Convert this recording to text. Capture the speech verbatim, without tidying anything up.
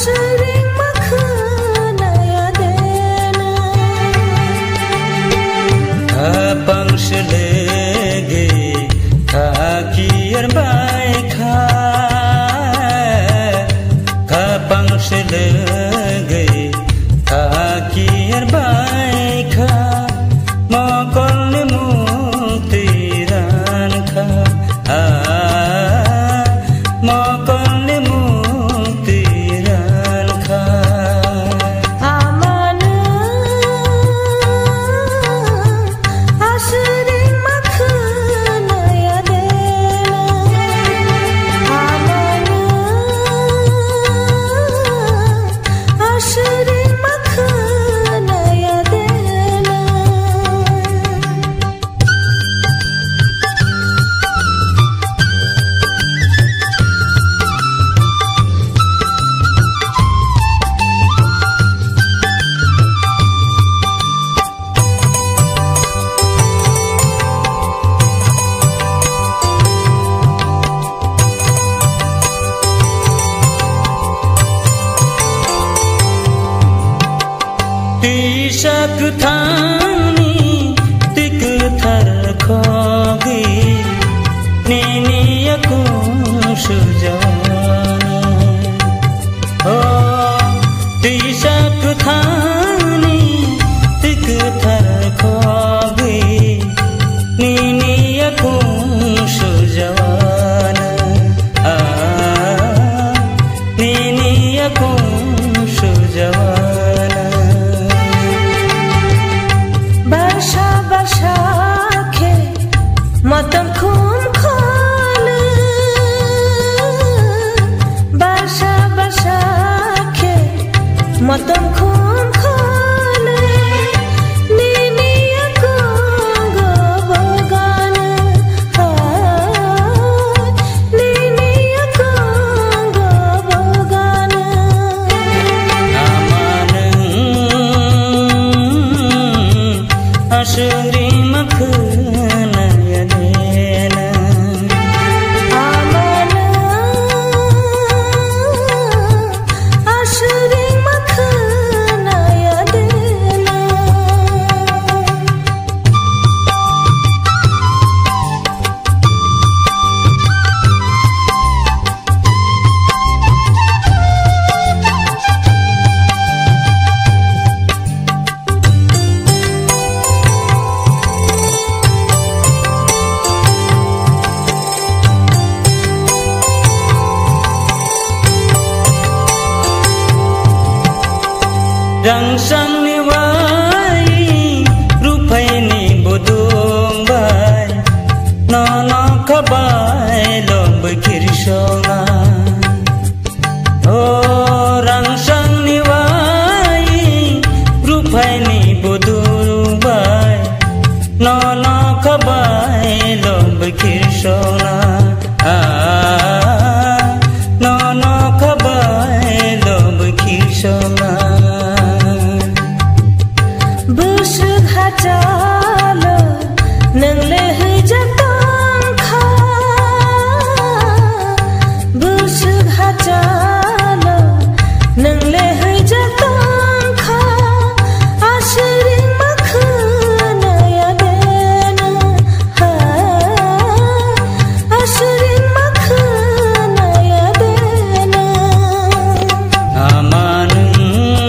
Swrwng ma khwnaya dena. Khapang swlwgwi khakiyar bai kha. Khapang swlwgwi khakiyar bai kha. Mokolni mukti ran kha. Ah, mokolni mukti ran kha. Amano aswrwng ma khwnaya dena. Amano aswrwng ma khwnaya dena. Tisa kwthangni twi kwthar khogwi nini yakung sujana. O tisa kwthangni twi kwthar khogwi nini yakung sujana. Ah, nini yakung sujana. Barsa barsa khe motom khum kholo. Barsa barsa khe motom khum kholo. Nini yakungo bogana. Nini yakungo bogana. Amanung aswrwng ma khwnaya dena. Amanung aswrwng ma khwnaya dena. Rangsangni wai, ruphaini budung bai, nono khabai lombai khirsonga. O rangsangni wai, ruphaini budung bai, nono khabai lombai khirsonga. Ah, nono khabai lombai khirsonga. Bwswk hachalo nwng le hwijak tongkha. Bwswk hachalo nwng le hwijak tongkha. Aswrwng ma khwnaya dena. Ha, aswrwng ma khwnaya dena. Amanung